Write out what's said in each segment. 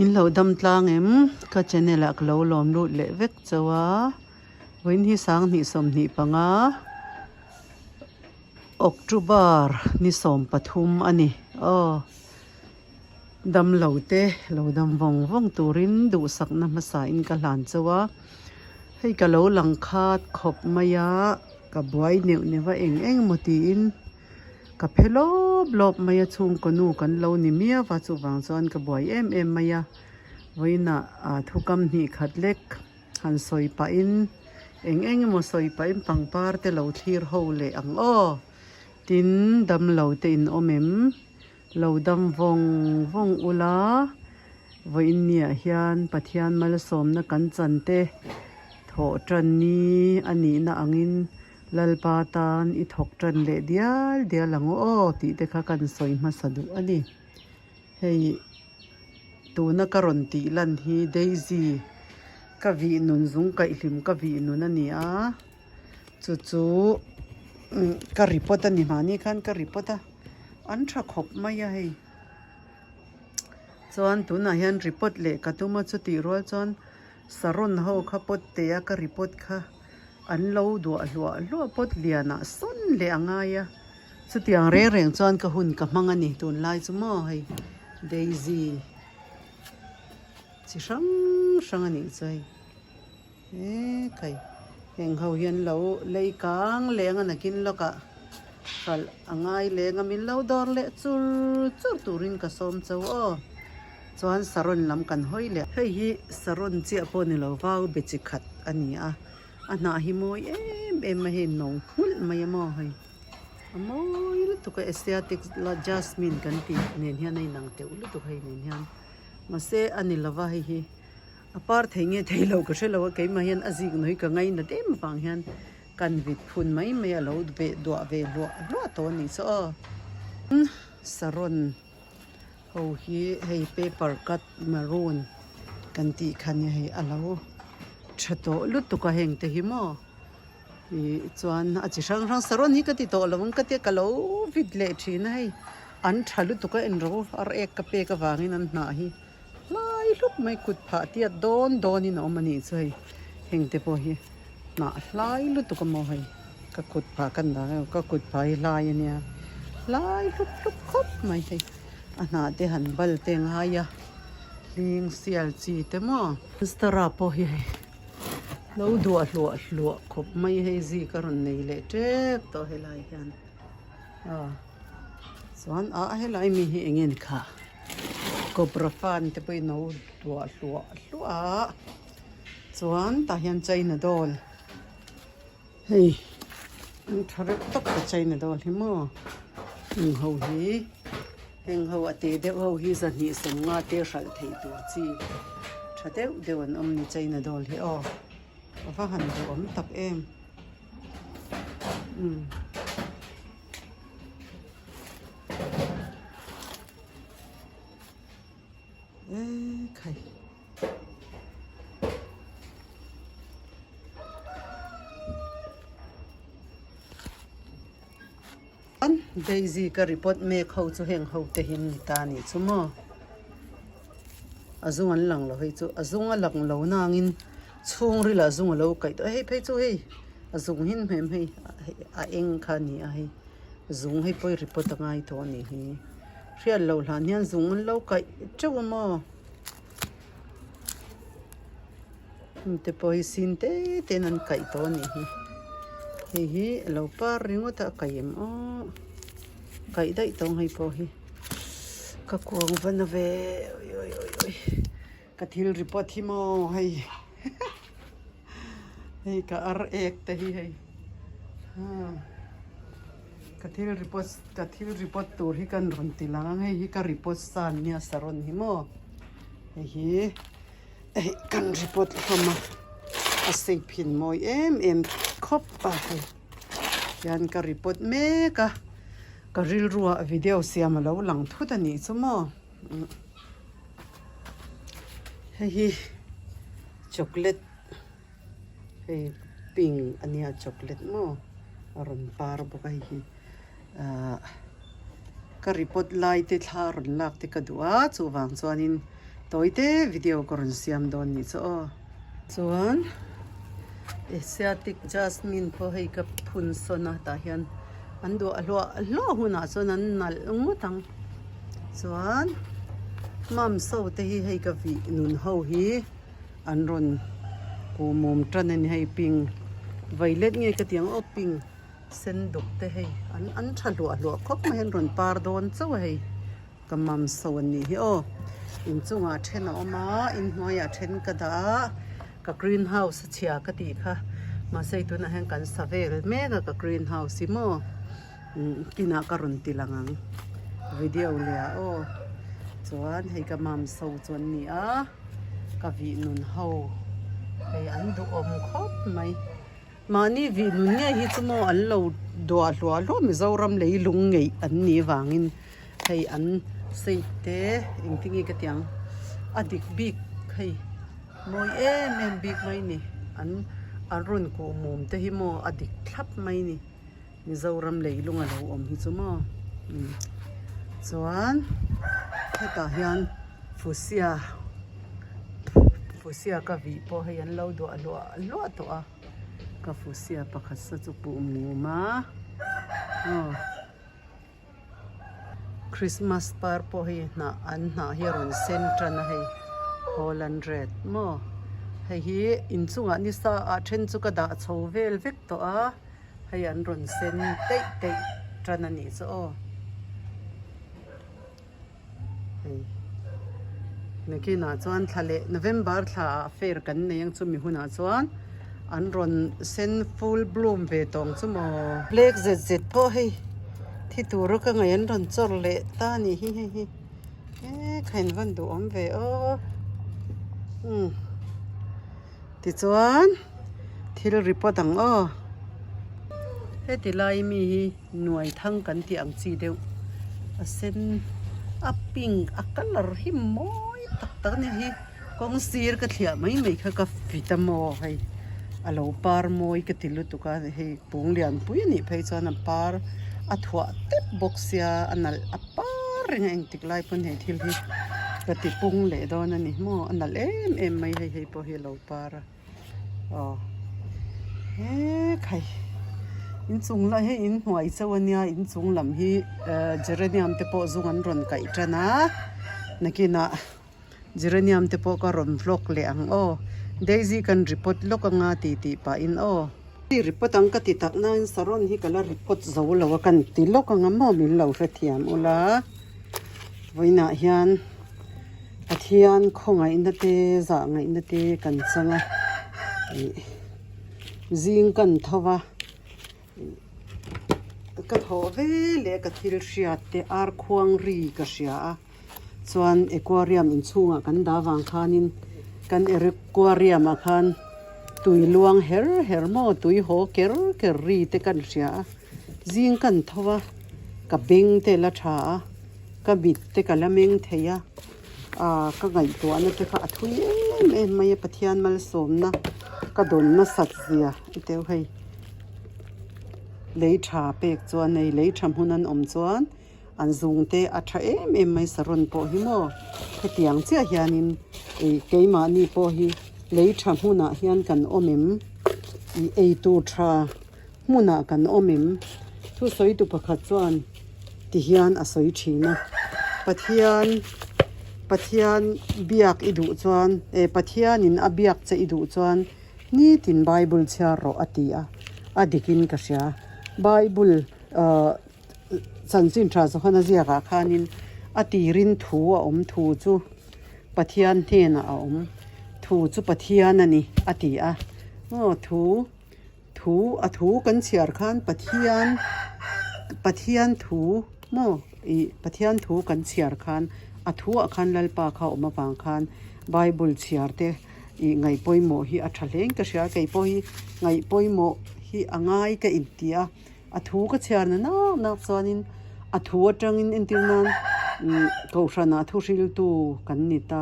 In lo dam tlang em? Ka channel ah ka lo lawm lut leh vek chauh a, vawiin hi sanghnih 25 October ni 13 a ni aw. Dam lo te lo dam vawng vawng turin duhsakna hmasa in ka hlan chauh a, hei ka lo lang khat khawp mai a, ka buai neuh neuh a eng eng maw tiin. Ka phe lawp lawp mai a, chhungkaw nu kan lo ni miau a, chuvang chuan ka buai em em mai a, vawiinah thukam hnih khat lek han sawi pahin eng eng emaw sawi pahin pangpar te lo thlir ho leh ang aw, tin damlo te in awm em? Lo dam vawng vawng ula, vawiin niah hian Pathian malsawmna kan chan te thawh tan ni a nihna angin Lalpa tan i thawk tan leh dial dial ang aw tih te kha kan sawi hmasa duh a ni. Hei tuna ka rawn tih lan hi Daisy ka vih nun zung kaihhlim ka vih nun a ni a, chu chu ka report a ni mahni khan ka report a, an tha khawp mai a hei. Chuan tunah hian report leh ka tum a chutih rual chuan saron ho kha pawt teh a ka report kha. An lo duah hluah hluah pawt lianah sawn leh a ngai a, chutiang reng reng chuan ka hun ka hmang a ni tunlai chu maw hei daisy chi hrang hrang a nih chu hei he khai heng ho hi an lo lei kang leng a nakin lawkah hralh a ngai leng a min lo dawr leh chur chur turin ka sawm chauh aw chuan saron lam kan hawi leh hei hi saron chiah pawh ni lo vau be chi khat a ni a. A hnah hi mawi em em a hei no nghulh mai a maw hei a mawi lutuk a asiatic la jasmine kan tih nen hian a inang teuh lutuk hei nen hian mahse a ni lova hei hi a par thei nge thei lo ka hre lo a keimah hian a zik nawi ka ngainat em avang hian kan vit phun mai mai a lo ve duah ve hluah hluah tawh a nih chu aw saron ho hi hei paper cut maroon kan tih kha nia hei a lo tha tawh lutuk a heng te hi maw ih chuan a chi hrang hrang saron hi ka ti tawh lo ang ka tia ka lo vit leh thin a hei an tha lutuk a en ro ar ek ka pek avangin an hnah hi hlai hlup mai kut phah tiat dawn dawnin a awm a nih chu hei heng te pawh hi hnah hlai lutuk a maw hei ka kut phah kan dah a ka kut phah hi hlai a nia hlai hlup hlup khawp mai hei a hnah te han bal te ngai a hling sial chi te maw stara pawh hi hei lo duah hluah hluah khawp mai hei zik a rawn nei leh tep tawh helai hian aw chuan ah helai mi hi eng nge ni kha. Cobra fan te pawhin a lo duah hluah hluah a chuan tah hian china doll hei an tha reuh tawp ta china doll hi maw heng ho hi heng ho a te deuh ho hi zahnih sawmnga te hralh theih tur chi tha deuh deuh an awm ni china doll hi aw a va han duhawm tak em umm. Daisy ka report mek ho chu heng ho te hi an ni ta anih chu maw a zung an lang lo hei chu a zung a lang lo nangin chhungril ah zung a lo kaih tawh a hei phei chu hei a zung hin hmem hei a eng kha a ni a hei. Zung hei pawh i report a ngai tawh a nih hi. Hriat loh hlan hian zung an lo kaih teuh a maw? Heng te pawh hi sin te tein an kaih tawh a nih hi. Hei hi a lo par ringawt a, a kaih em aw. Kaih daih tawh ang hei pawh hi. Ka kuang va na ve oi oi oi oi. Ka thil report hi maw hei. Hei ka ar ek te hi hei ka thil report ka thil report tur hi kan rawn ti lang ang hei hi ka report sa nia saron hi maw hei hi hei kan report hlawm a a shape hi an mawi em em khawp a hei hian ka report mek a ka rilruah video siam a lo lang thut a nih chu maw. Hei hi chocolate hei pink a nia chocolate maw a rawn par bawk a hei hi ahh ka report lai te thla rawn lak te ka duh a chuvang chuanin Tawite video ka rawn siam dawn nih chu aw. Chuan Asiatic Jasmine pawh hei ka phun sawn a tah hian an duah hluah hluah hunah chuan an nalh ngawt ang. Chuan Mumso te hi hei ka vih nun ho hi an rawn kuhmum tan a ni hei ping violet nge ka ti ang aw ping. Sen duk te hei an an tha hluah hluah khawp mai an rawn par dawn chauh a hei ka mam so an nih hi aw inchungah then a awm a inhnuaiah then ka dah a ka green house a chhia ka tih kha mahse hei tunah hian kan sa vel mek a ka green house hi maw kinah ka rawn ti lang ang video leh ah aw chuan hei ka mam so chu an ni a ka vih nun ho hei an duhawm khawp mai. Mahni vih nun ngei hi chu maw an lo duah hluah hluah Mizoram leilung ngeih an nih vangin hei an state te engtin nge ka ti ang a dik bik hei mawi em em bik mai ni an an rawn kuh mum te hi maw a dik thlap mai ni Mizoram leilung a lo awm hi chu maw chuan hetah hian Fusia Fusia ka vih pawh hei an lo duah hluah hluah tawh a. Ka fusia pakhat sa chu puh mum a aw Christmas par pawh hei hnah an hnah hi a rawn sen tan a hei Holland red maw hei hi inchungah nisa ah then chu ka dah chho vel vek tawh a hei an rawn sen teih teih tan a nih chu aw. Hei nakinah chuan thla leh November thla ah fair kan nei ang chumi hunah chuan an rawn sen full bloom ve tawh ang chu maw. Black zet zet pawh hei thi tura ka ngaih an rawn chawr leh ta a nih hi hei hi e kha in van duhawm ve aw umm tichuan thil report ang aw heti lai mi hi. Nuai thang kan tih ang chi deuh a sen a pink a colour hi mawi tak tak a ni hi kawng sir ka thliah mai mai kha ka fit a maw hei a lo par mawi ka ti lutuk a hei pung lian pui a nih phei chuan a par a thuah tep bawk sia a nalh a par reng a engtik lai pawn hei thil hi ka ti pung leh dawn a ni maw a nalh em em mai hei hei pawh hi a lo par a. Aw he khai inchung lah hi inhnuai chauh a nia inchung lam hi ehh geranium te pawh zung an rawn kaih tan a nakinah geranium te pawh ka rawn vlog leh ang aw daisy kan repot lawk anga tih tih pahin aw repot ang ka ti tak nain saron hi ka la repot zo lo a kan ti lawk anga maw min lo hrethiam ula vawiinah hian. Pathian khawngaihna te zah ngaihna te kan chang a ih zing kan tho va ka thawh ve leh ka thil hriat te ar khuang ri ka hria a chuan aquarium inchhungah kan dah vang khanin kan aquarium ah khan tui luang her her maw tui haw ker ker ri te kan hria a zing kan tho va ka beng te la tha a. Ka mit te ka la meng thei a, aaa ka ngaihtuahna te kha a thui em em mai a Pathian malsawmna ka dawn nasat zia i teu hei lei tha pek chuan hei lei tha hmun an awm chuan an zung te a tha em em mai saron pawh hi maw hetiang chiah hianin ih keimahni pawh hi lei tha hmunah hian kan awm em ih eitur tha hmunah kan awm em? Thusawitu pakhat chuan ti hian a sawi thin a, Pathian, Pathian biak i duh chuan, eh Pathianin a biak che i duh chuan nitin Bible chhiar rawh a ti a, a dikin ka hria. Bible ah chanchin tha Johana ziakah khanin a tirin thu a awm thu chu Pathian hnenah a awm, thu chu Pathian a ni a ti a, aw thu. Thu a thu kan chhiar khan Pathian Pathian thu maw ih Pathian thu kan chhiar khan a thuah khan Lalpa kha awm avang khan Bible chhiar te ih ngaih pawimawh hi a tha hle in ka hria kei pawh hi ngaih pawimawh hi a ngai ka inti a a thu ka chhiar na nak nak chuanin a thu atangin entir nan umm kohhranah thu hriltu kan ni ta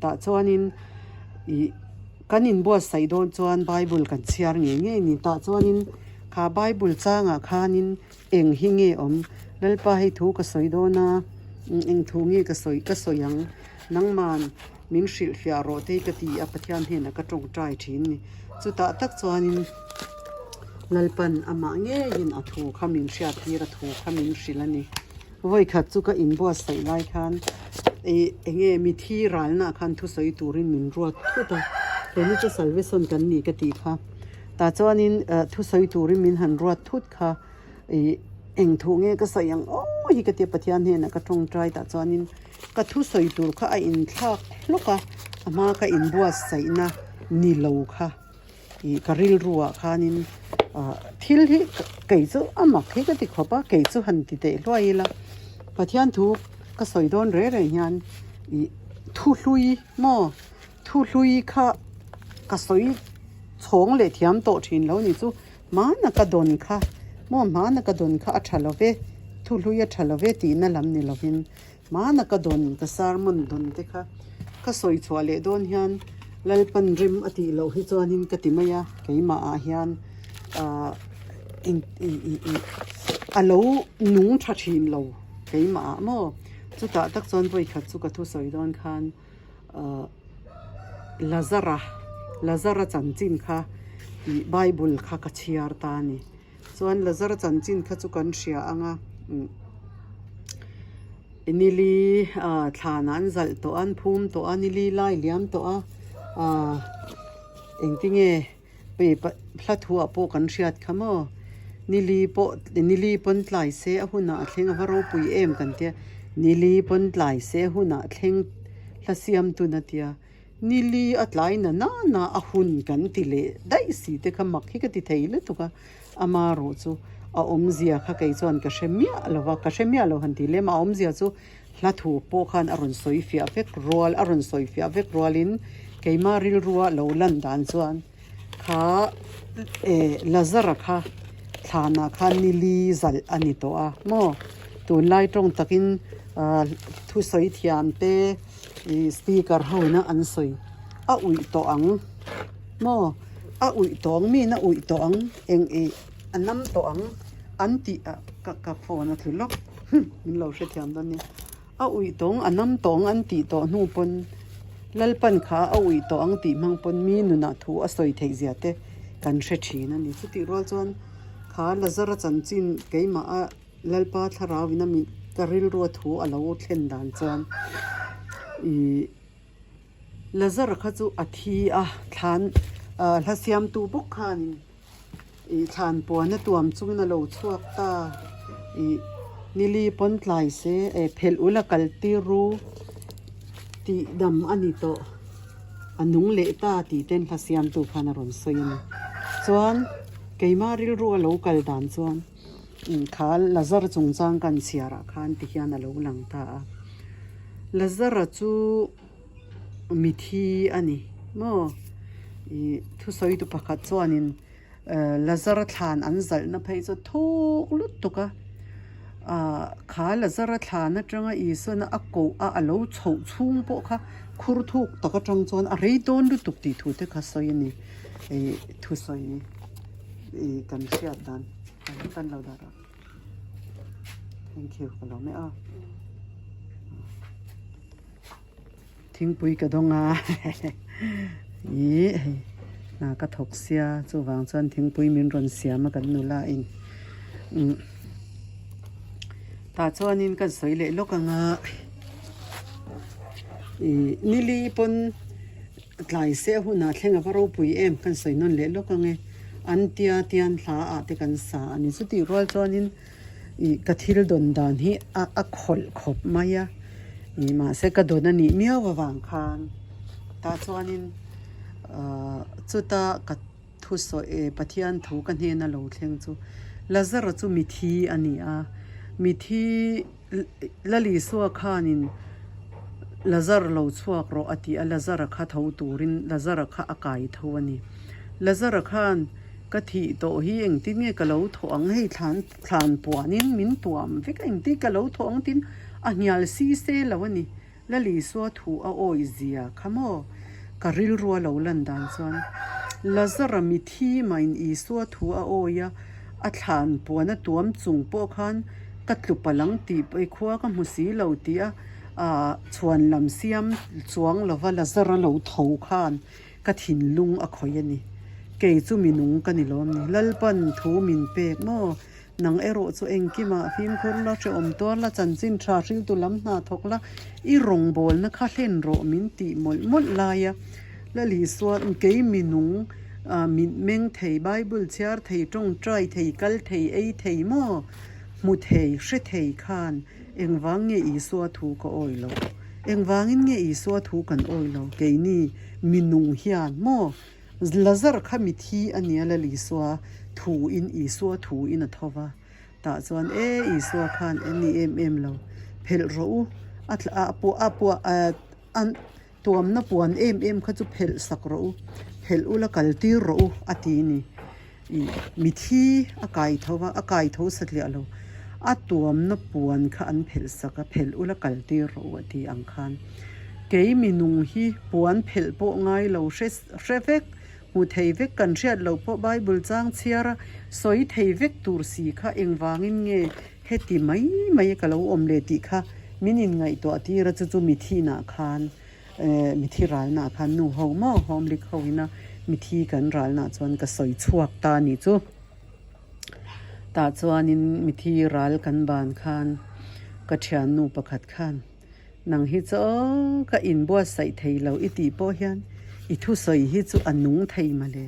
tah chuanin ih. Kan inbuatsaih dawn chuan Bible kan chhiar ngei ngei ni tah chuanin kha Bible changah khanin eng hi nge awm? Lalpa hei thu ka sawi dawn a, eng thu nge ka sawi ka sawi ang? Nangman min hrilhfiah rawh te hi ka ti a, Pathian hnenah ka tawngtai thin ni. Chutah tak chuanin Lalpan amah ngeiin a thu kha min hriattir a thu kha min hrilh a ni. Vawikhat chu ka inbuatsaih lai khan ih eng nge mithi ralnaah khan thusawi turin min ruat thut a, keini chu salvation kan ni ka tih kha. Tah chuanin thusawi turin min han ruat thut kha ih eng thu nge ka sawi ang aw hi ka tia Pathian hnenah ka tawngtai tah chuanin ka thusawi tur kha a inthlak hlawk a, a hma ka inbuatsaihna ni lo kha. Ih ka rilruah khanin ah thil hi kei chu a mak hi ka ti khawp a kei chu han ti teh hluai ila Pathian thu ka sawi dawn reng reng hian ih thu hlui maw thu hlui kha ka sawi chhawng leh thiam tawh thin lo ni chu hmana ka dawn kha maw hmana ka dawn kha a tha lo ve thu hlui a tha lo ve tihna lam ni lovin Hmana ka dawn, ka sermon dawn te kha ka sawi chhuah leh dawn hian Lalpan rim a tih loh hi chuanin ka ti mai a, keimah ah hian ah eng ih ih ih a lo nung tha thin lo keimah ah maw chutah tak chuan vawikhat chu ka thusawi dawn khan ah Lazara Lazara chanchin kha ih bible kha ka chhiar ta a ni. Chuan Lazara chanchin kha chu kan hria ang a, nili ah thlan ah an zalh tawh a an phum tawh a nili lai liam tawh a ah engtinge hla thu ah pawh kan hriat kha maw nili pawh nili pawn tlai se a hunah a thleng a va ropui em kan tia nili pawn tlai se a hunah thleng hla siam tun a tia. Nili a tlai na na na a hun kan ti leh daih si te kha mak hi ka ti thei lutuk a, ama erawh chu a awmzia kha kei chuan ka hre miah lo va, ka hre miah lo han ti lem a, a awmzia chu hla thu pawh khan a rawn sawi fiah vek rual a rawn sawi fiah vek rualin keima rilrua lo lan dan chuan kha eh Lazara kha thlanah khan nili zalh a ni tawh a maw tunlai tawng takin ah thusawi thiam te. Ih speaker ho ina an sawi a uih tawh ang maw a uih tawh ang mi in a uih tawh ang eng ih a nam tawh ang an tih ah ka ka phone a tlu lawk min lo hrethiam dawn nia a uih tawh ang a nam tawh ang an tih tawh hnu pawn Lalpan kha a uih tawh ang tih hmang pawn mi nunah thu a sawi theih zia te kan hre thin a ni chutih rual chuan kha Lazara chanchin keimah a. Lalpa thlarau in a mit ka rilrua thu a lo thlen dan chuan ih Lazara kha chu a thi a thlan ah hla siamtu bawk khanin ih thlan puan a tuam chungin a lo chhuak ta ih nili pawn tlai se eh phelh ula kal tir ru tih dam a ni tawh a nung leh ta tih ten hla siamtu khan a rawn sawi a ni chuan keima rilrua lo kal dan chuan. Kha Lazar chungchang kan chhiarah khan ti hian a lo lang ta a, Lazara chu mithi a ni maw? Ih thusawi tu pakhat chuanin Lazara thlan an zalhna phei chu thuk lutuk a, ah kha Lazara thlan atanga Isuana a koh a a lo chhoh chhung pawh kha khur thuk tak atang chuan a rei dawn lutuk tih thu te kha sawi a ni ih thusawi. Ih kan hriat dan kan tan lo dar a thank you ka lo meh a thingpui ka dawng a ih hei hna ka thawk sia chuvang chuan thingpui min rawn siam a kan nula in umm tah chuanin kan sawi leh lawk ang a ih nili pawn. Tlai se hunah thleng a va ropui em kan sawi nawn leh lawk ang e. An tia tian hla ah te kan sa a ni. Chutih rual chuanin ih ka thil dawn dan hi a a khawlh khawp mai a. Ih mahse ka dawn a nih miau avang khan tah chuanin ahh chuta ka thusawi Pathian thu ka hnena lo thleng chu Lazara chu mithi a ni a. Mithi Lalisua khanin Lazar lo chhuak rawh a ti a, Lazara kha tho turin Lazara kha a kai tho a ni. Lazara khan ka thih tawh hi engtin nge ka lo thawh ang hei thlan thlan puanin min tuam vek a engtin ka lo thawh ang tin a hnial si se lo a ni. Lalisua thu a awi zia kha maw? Ka rilrua lo lan dan chuan Lazara mithi mahin Isua thu a awi a, a thlan puan a tuam chung pawh khan ka tlu palang tih pawh i khua ka hmu si lo tih a Ah chhuan lam siam chuang lova Lazara lo tho khan ka thinlung a khawih a ni. Kei chu mi nung ka ni lawm ni. Lalpan thu min pek maw? Nang erawh chu engkimah fimkhur la, hrehawm tuar la, chanchin tha hriltu lam hna thawk la, i rawngbawlna kha hlen rawh min tih mawlh mawlh lai a. Lalisua, kei mi nung mit meng thei, Bible chhiar thei, tawngtai thei, kal thei, ei thei maw? Hmu thei, hre thei khan Engvang nge Isua thu ka awi lo? Engvangin nge Isua thu kan awi lo? Keini mi nung hian maw? Lazar kha mi thi a nia Lal Isua thu in Isua thu in a tho va. Tah chuan e Isua khan en ni em em lo. Phelh rawh u. A thla a puah a puah a tuamna puan em em kha chu phelh sak rawh u. Phelh ula kal tir rawh u a ti ni. Ih mi thi a kai tho va, a kai tho satliah lo. A tuamna puan kha an phelh sak a, phelh ula kal tir rawh u a ti ang khan. Kei mi nung hi puan phelh pawh ngai lo hre hre vek, hmu thei vek kan hriat loh pawh Bible chang chhiar a sawi thei vek tur si kha engvangin nge heti mai mai ka lo awm le tih kha min inngaihtuah tir a chu chu mi thinah khan Mithi ralna khan nu ho maw home lik ho ina mithi kan ralna chuan ka sawi chhuak ta a nih chu. Tah chuanin mithi ral kan ban khan ka thiannu pakhat khan nang hi chu aw ka inbuatsaih thei lo i tih pawh hian i thusawi hi chu a nung thei mawle.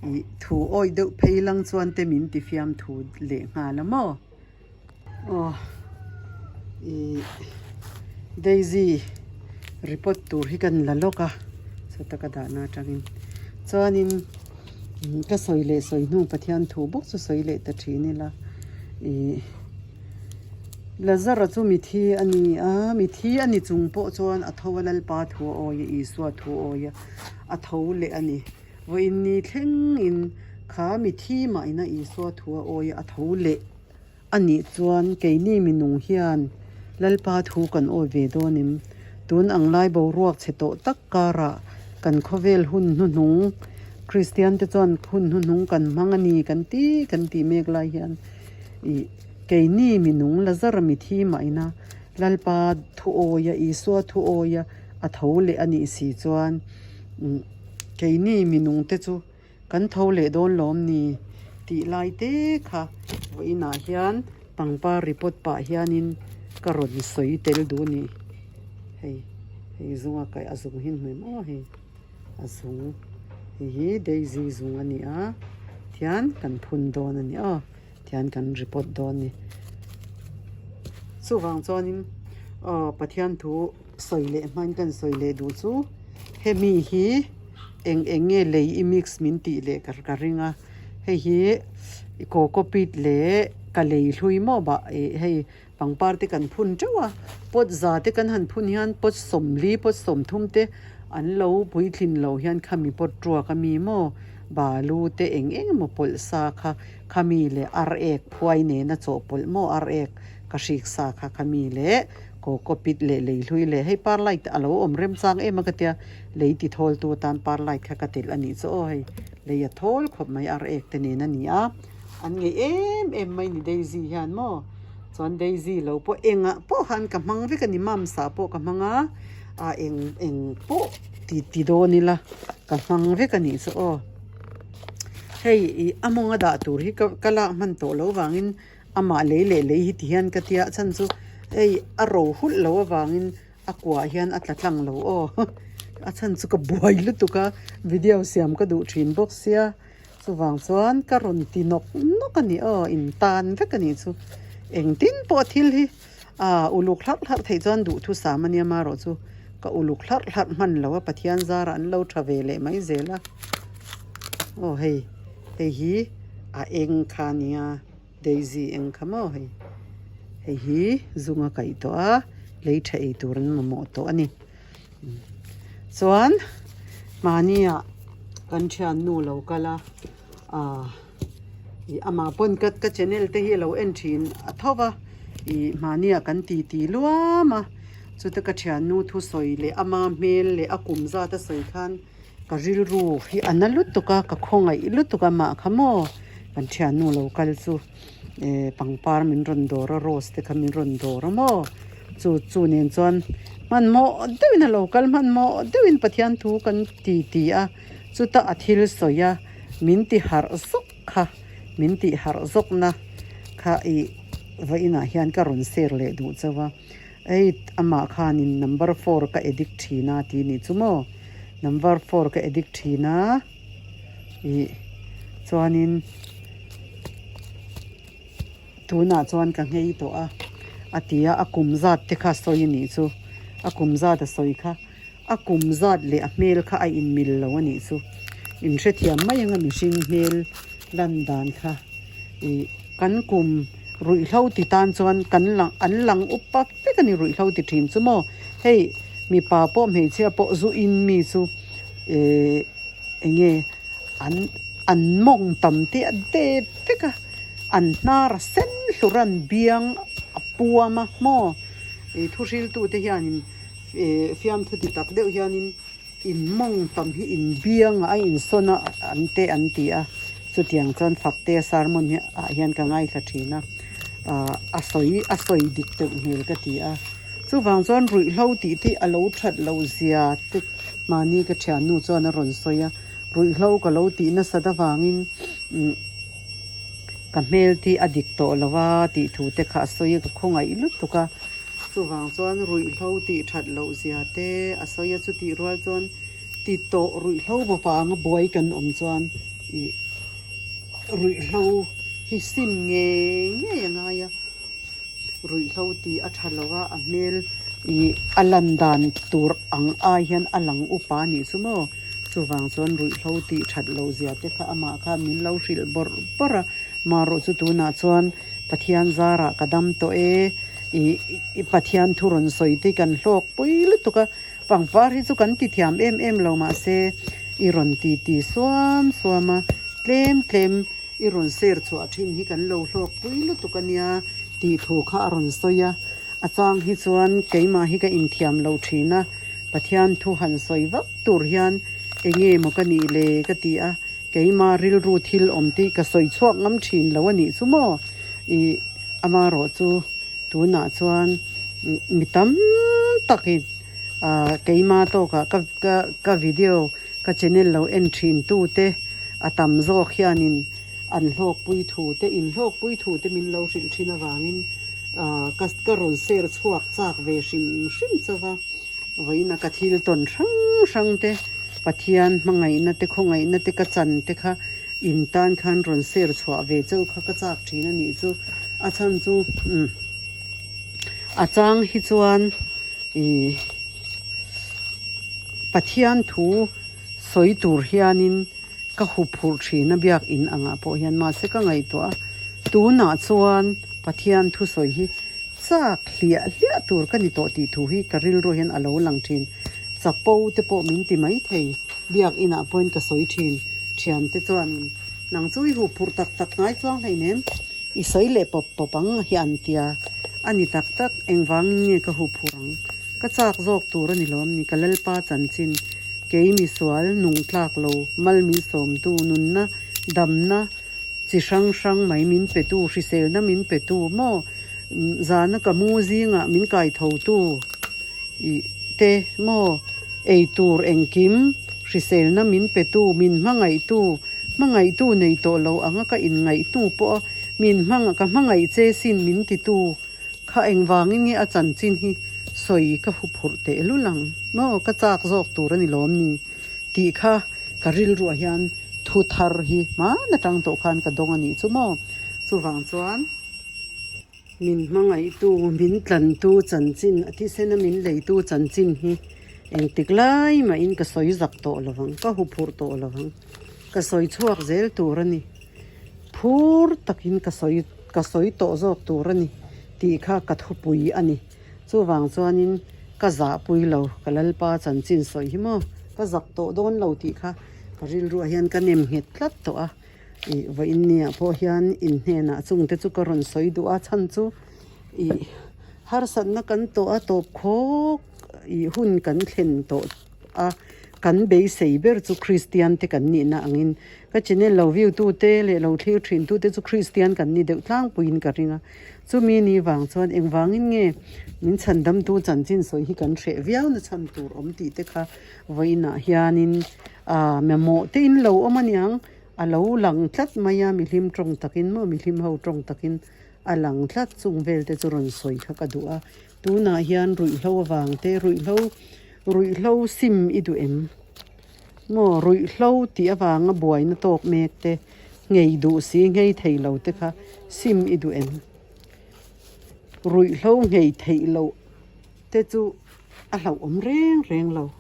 Ih thu awih deuh phei lang chuan te min ti fiam thu leh nghal a maw. Aw ih daisy report tur hi kan la lawk a chhuata ka dahna atangin chuanin ka sawi leh sawi hnu Pathian thu bawk chu sawi leh ta thin ila ih Lazara chu mithi a ni a mithi a ni chung pawh chuan a tho a Lalpa thu a awi a Isua thu a awi a a tho leh a ni. Vawiin ni thlengin kha mithi mahina Isua thu a awi a tho leh a nih chuan keini minung hian Lalpa thu kan awi ve dawn em? Tun ang lai boruak chhe tawh tak karah kan khawvel hun hnuhnung Kristian te chuan hun hnuhnung kan hmang a ni kan ti kan tih mek lai hian ih keini minung Lazara mithi mahina Lalpa thu awi a Isua thu awi a a tho leh a nih si chuan Keini minung te chu kan tho leh dawn lawm ni tih lai te kha vawiinah hian pangpar report pah hianin ka rawn sawi tel duh a ni. Hei hei zunga kaih a zung hi hmuh maw hei a zung hei hi daisy zung a ni a tihian kan phun dawn a ni aw tihian kan report dawn a ni. Chuvang chuanin aw Pathian thu. Sawi leh hmain kan sawi leh duh chu hemi hi eng eng nge lei i mix min tih leh ka ka ring a hei hi coco pit leh ka lei hlui maw bah ih hei pangpar te kan phun teuh a pot za te kan han phun hian pot sawmli pot sawmthum te an lo puitlin lo hian khami pot ruak ami maw balu te eng eng emaw pawlh sa kha khami leh ar ek phuai nena chawhpawlh maw ar ek ka hrik sa kha khami leh. Coco pit leh lei hlui leh hei par light a lo awm rem chang em a ka tia lei ti thawl tu atan par light kha ka telh a nih chu aw hei lei a thawl khawp mai ar ek te nen a ni a an ngei em em mai ni daisy hian maw chuan daisy lo pawh engah pawh khan ka hmang vek a ni mamsa pawh ka hmang a ah eng eng pawh ti ti dawn ila ka hmang vek a nih chu aw hei ih a mawnga dah tur hi ka ka lak hman tawh loh vangin. Amah lei leh lei hi ti hian ka tia a chhan chu hei a ro hulh lo avangin a kuah hian a tla tlang lo aw a chhan chu ka buai lutuk a video siam ka duh thin bawk sia chuvang chuan ka rawn ti nawk nawk a ni aw in tan vek a nih chu engtin pawh thil hi ah uluk hlarh hlarh theih chuan duhthusam a nia marawh chu ka uluk hlarh hlarh hman lo a Pathian zarah an lo tha ve leh mai zel a aw hei hei hi a eng kha a nia. Daisy eng kha maw hei hei hi zung a kaih tawh a lei tha ei tur an mamawh tawh a ni chuan mahni ah kan thiannu lo kal a ah ih amah pawn ka ka channel te hi a lo en thin a tho va ih mahni ah kan titi luam a chuta ka thiannu thusawi leh ama hmel leh a kum zat a sawi khan. Ka rilru hi a na lutuk a, ka khawngaih lutuk a mah kha maw kan thiannu lo kal chu eh pangpar min rawn dawr a rose te kha min rawn dawr a maw. Chu chu nen chuan hmanhmawh deuhin a lo kal hmanhmawh deuhin Pathian thu kan ti ti a, chuta a thil sawi a min ti harh zawk kha min tih harh zawkna kha ih vawiinah hian ka rawn share leh duh chauh a, hei amah khanin number four ka addict thin a tih nih chu maw number four ka addict thin a ih chuanin. Tunah chuan ka nghei tawh a, a ti a, a kum zat te kha sawi a nih chu, a kum zat a sawi kha, a kum zat leh a hmel kha a inmil lo a nih chu, in hrethiam mai anga mihring hmel lan dan kha ih kan kum ruihhlo ti tan chuan kan lang an lang upa vek a ni ruihhlo ti thin chu maw, hei mipa pawh hmeichhia pawh zu in mi chu eh eng nge. An an mawng tam te a dep vek a, an hnar a sen hlur a, an biang a puam a maw ih thu hriltute hianin ih fiamthu ti tak deuh hianin in mawng tam hi in biang a insawn a an te an ti a, chutiang chuan Faktea sermon hi ah hian ka ngaithla thin a, ah a sawi a sawi dik deuh hmel ka ti a, chuvang chuan ruihhlo tih te a lo that loh zia te. Mahni ka thiannu chuan a rawn sawi a, ruihhlo ka lo tih nasat avangin ka hmel te a dik tawh lo a tih thu te kha a sawi a, ka khawngaih lutuk a. Chuvang chuan ruihhlo tih that loh zia te a sawi a, chutih rual chuan ti tawh ruihhlo vanga buai kan awm chuan ih ruihhlo hi sim ngei ngei a ngai a. Ruihhlo tih a tha lo a, a hmel ih a lan dan tur ang ai hian a lang upa a nih chu maw. Chuvang chuan ruihhlo tih that loh zia te kha amah khan min lo hrilh bawrh bawrh a, marawh chu tunah chuan Pathian zarah ka dam tawh e, ih Pathian thu rawn sawi te kan hlawk pui lutuk a, pangpar hi chu kan ti thiam em em lo mahse i rawn ti ti suam suam a, tlem tlem. I rawn ser chhuah thin hi kan lo hlawk pui lutuk a nia tih thu kha a rawn sawi a, a chang hi chuan keimah hi ka inthiam lo thin a, Pathian thu han sawi vak tur hian enge maw ka nih le ka ti a, keimah rilru thil awm tih ka sawi chhuak ngam thin lo a nih chu maw? Ih amarawh chu tunah chuan mi tam takin ah keimah tawkah ka ka ka video Ka channel lo en thin tu te a tam zawk hianin an hlawkpui thu te in hlawkpui thu te min lo hrilh thin avangin ah ka ka rawn share chhuak chak ve hrim hrim chauh a, vawiin a ka thil tawn hrang hrang te Pathian hmangaihna te khawngaihna te ka chan te kha in tan khan rawn share chhuah ve chauh kha ka chak thin a nih chu a chhan chu umm a chang hi chuan. Ih Pathian thu sawi tur hianin ka huphurh thin a biakin angah pawh hian mahse ka ngaihtuah a tunah chuan Pathian thu sawi hi chak hliah hliah tur ka ni tawh tih thu hi ka rilru hian a lo lang thin chapo te pawh min ti mai thei biakinah pawhin ka sawi thin thiante chuanin nang chu i huphurh tak tak ngai chuang hleinem. I sawi leh pawp pawp ang hi an tia, a ni tak tak, engvangin nge ka hup hur ang? Ka chak zawk tur a ni lawm ni, ka Lalpa chanchin, kei misual, nung tlak lo, mal min sawmtu, nunna, damna, chi hrang hrang mai min petu, hriselna min petu, maw zana ka mu zingah min kai thotu i te, maw eitur engkim, hriselna min petu, min hmangaihtu, Hmangaihtu nei tawh lo anga ka inngaih hnu pawh a min hmang ka hmangaih che sin min titu kha engvangin nge a chanchin hi sawi ka huphurh teh lul ang maw ka chak zawk tur a ni lawm ni tih kha ka rilruah hian thu thar hi hman atang tawh khan ka dawng a nih chu maw chuvang chuan Min hmangaihtu, min tlantu chanchin, a thisena min leitu chanchin hi engtik lai mahin ka sawi zak tawh lo vang, ka huphurh tawh lo vang. Ka sawi chhuak zel tur a ni. Phur takin ka sawi ka sawi tawh zawk tur a ni tih kha ka thupui a ni. Chuvang chuanin ka zahpui lo, ka Lalpa chanchin sawi hi maw ka zak tawh dawn lo tih kha ka rilruah hian ka nem nghet tlat tawh a. Ih vawiin niah pawh hian in hnenah chungte chu ka rawn sawi duh a chhan chu ih harsatna kan tawh a tawp khawk ih hun kan thlen tawh a. Kan beisei ber chu Kristian te kan nihna angin ka channel lo view tu te leh lo thlir thin tu te chu Kristian kan ni deuh tlangpuiin ka ring a. Chumi ni vang chuan engvangin nge min chhandamtu chanchin sawi hi kan hreh viau na chhan tur awm tih te kha vawiinah hianin aah mamawh te in lo awm aniang a lo lang tlat mai a, mihlim tawng takin maw mihlim ho tawng takin a lang tlat chung vel te chu rawn sawi kha ka duh a. Tunah hian ruihhlo avang te ruihhlo ruihhlo sim i duh em? Maw ruihhlo tih avanga buaina tawk mek te nghei duh si nghei thei lo te kha sim i duh em? Ruihhlo nghei theih loh te chu a hlauhawm reng reng lo.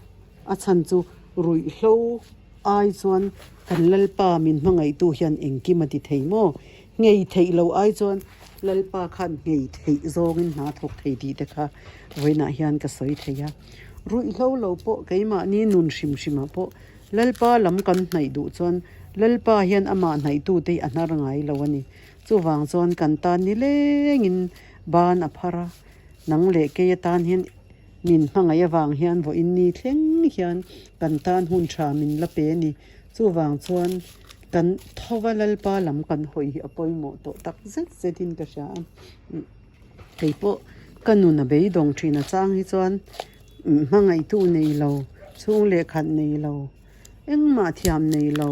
A chhan chu ruihhlo ai chuan kan Lalpa min hmangaihtu hian engkim a ti thei maw? Nghei theih loh ai chuan Lalpa khan nghei theih zawngin hna thawk thei tih te kha vawiinah hian ka sawi thei a. Ruihhlo lo pawh keimahni nun hrim hrimah pawh Lalpa lam kan hnaih duh chuan Lalpa hian amah hnaihtute hi a hnar ngai lo a ni. Chuvang chuan kan tan nilengin ban a phar a, nang leh kei atan hian min hmangaih avang hian vawiin ni thleng hian kan tan hun tha min la pe a ni. Chuvang chuan kan thova Lalpa lam kan hawi hi a pawimawh tawh tak zet zetin ka hria a. Kei pawh ka nun a beidawng thin a chang hi chuan hmangaihtu nei lo, chhung leh khat nei lo, engmah thiam nei lo,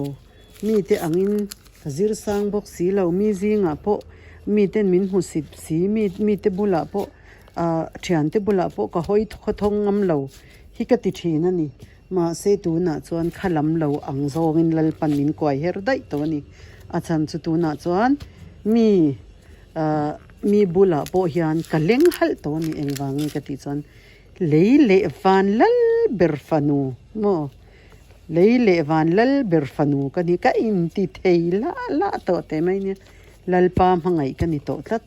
mite angin ka zir sang bawk si lo, mi zingah pawh miten min hmu sip si, mite bulah pawh ah thiante bulah pawh ka hawi khawthawng ngam lo hi ka ti thin a ni. Mahse tunah chuan kha lam lo ang zawngin Lalpan min kuai her daih tawh a ni. A chhan chu tunah chuan mi ahh mi bulah pawh hian ka leng halh tawh a ni engvangin ka tih chuan lei leh van lal ber fanu maw lei leh van lal ber fanu ka ni ka inti thei lah lah tawh teh mai nia Lalpa hmangaih ka ni tawh tlat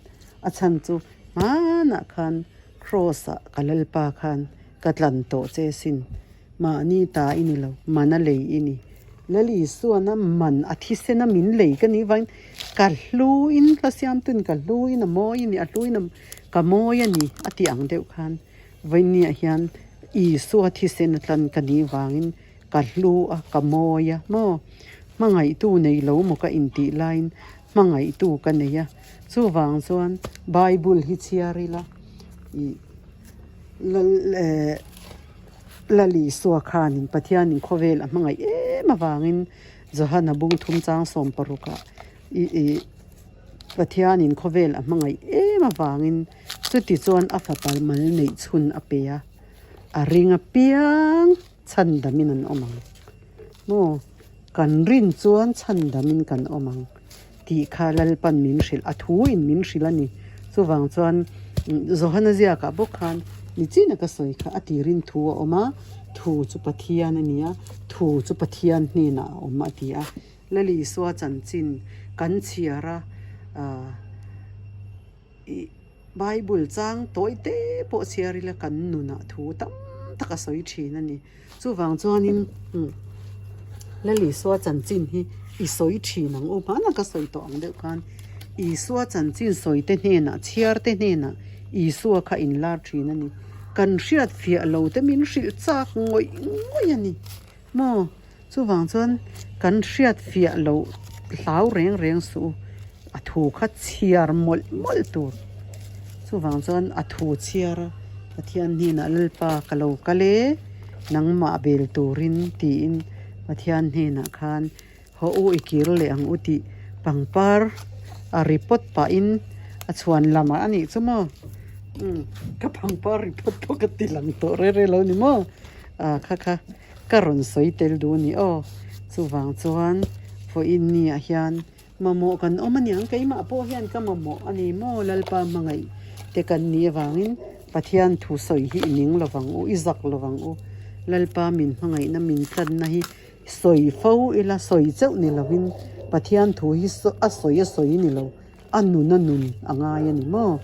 a chhan chu hmanah khan Kraws ah ka Lalpa khan ka tlan tawh che sin mahni ta i ni lo man a lei i ni. Lal Isuana man a thisen a min lei ka nih vangin ka hluin hla siamtuin ka hluin a mawi a ni a hluin a ka mawi a ni a tih ang deuh khan vawinia hian Isua thisen a tlan ka nih vangin ka hlu a ka mawi a maw hmangaihtu nei lo maw ka intih laiin hmangaihtu ka nei a chuvang chuan Bible hi chhiar ila ih lal eh. Lal Isua khanin Pathianin khawvel a hmangaih em avangin Johana bung thum chang 16 ah ih Pathianin khawvel a hmangaih em avangin chuti chuan a fapa mal neih chhun a pe a, a ring apiang chhandamin an awm ang. Maw? Kan rin chuan chhandamin kan awm ang tih kha Lalpan min hrilh, a thuin min hrilh a ni. Chuvang chuan Johana ziakah bawk khan nichina ka sawi kha a tirin thu a awm a, thu chu Pathian a ni a, thu chu Pathian hnenah a awm a ti a. Lal Isua chanchin kan chhiar a, ah ih Bible chang tawi te pawh chhiar ila kan nunah thu tam tak a sawi thin a ni. Chuvang chuanin Lal Isua chanchin hi i sawi thin ang u. Hmanah ka sawi tawh ang deuh khan Isua chanchin sawi te hnenah chhiar te hnenah Isua kha inlar thin a ni. Kan hriat fiah lo te min hrilh chak ngawih ngawih a ni maw? Chuvang chuan kan hriat fiah loh hlau reng reng suh u. A thu kha chhiar mawlh mawlh tur. Chuvang chuan a thu chhiar a, Pathian hnenah Lalpa ka lo kal e, nangmah bel turin tiin Pathian hnenah khan haw u i kir leh ang u tih pangpar a ri pawt pahin a chhuan lamah a nih chu maw. Umm ka pangpar ri pawt pawh ka ti lang tawh reng reng lo ni maw. Ah kha kha. Ka rawn sawi tel duh a ni aw. Chuvang chuan vawiin ni ah hian mamawh kan awm a niang. Keimah pawh hian ka mamawh a ni maw Lalpa hmangaih te kan nih avangin Pathian thu sawi hi i ning lovang u, i zak lovang u. Lalpa min hmangaihna min tlanna hi sawi fo ila sawi chauh ni lovin Pathian thu hi a sawi a sawi ni lo. A nun a nun a ngai a ni maw?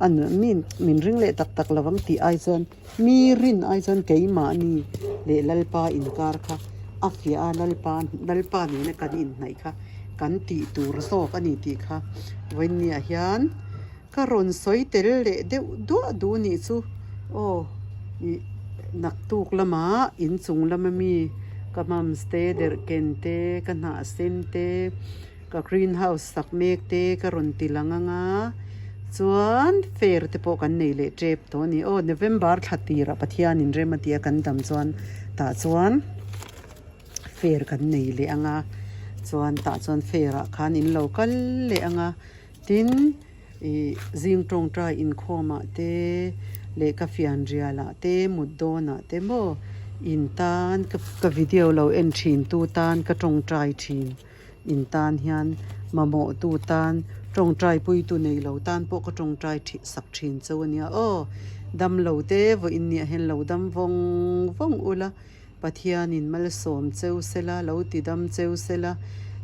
A nun mi min ring leh tak tak lovang tih ai chuan mi rin ai chuan keimahni leh Lalpa inkar kha a fiah a, Lalpa Lalpa nena kan inhnaih kha kan tih tur zawk a ni tih kha vawiinniah hian ka rawn sawi tel leh deuh duah duh nih chu aw ih. Naktuk lamah inchung lama mi ka mums te derhken te ka hnah sen te ka green house sak mek te ka rawn ti lang anga chuan fair te pawh kan nei leh tep tawh a ni aw November thla tirah Pathianin rem a tia kan dam chuan tah chuan fair kan nei leh anga chuan tah chuan fair ah khan in lo kal leh anga tin. Ih zing tawngtai inkhawmah te leh ka fianrialah te mut dawnah te maw in tan ka video lo en thin tu tan ka tawngtai thin in tan hian mamawh tu tan tawngtai pui tu nei lo tan pawh ka tawngtai thih sak thin cheu a nia aw damlo te vawiin nia hian lo dam vawng vawng ula. Pathianin malsawm cheu sela, lo tidam cheu sela,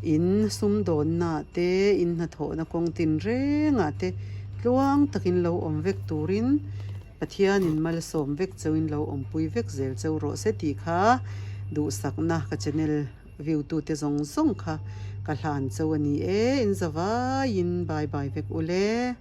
in sumdawnnaah te, in hnathawhna kawng tinrengah te tluang takin lo awm vek turin Pathianin malsawm vek cheuin lo awmpui vek zel cheu rawh se tih kha duhsakna ka channel view tute zawng zawng kha ka hlan cheu a ni e, in zavaiin bye bye vek ule.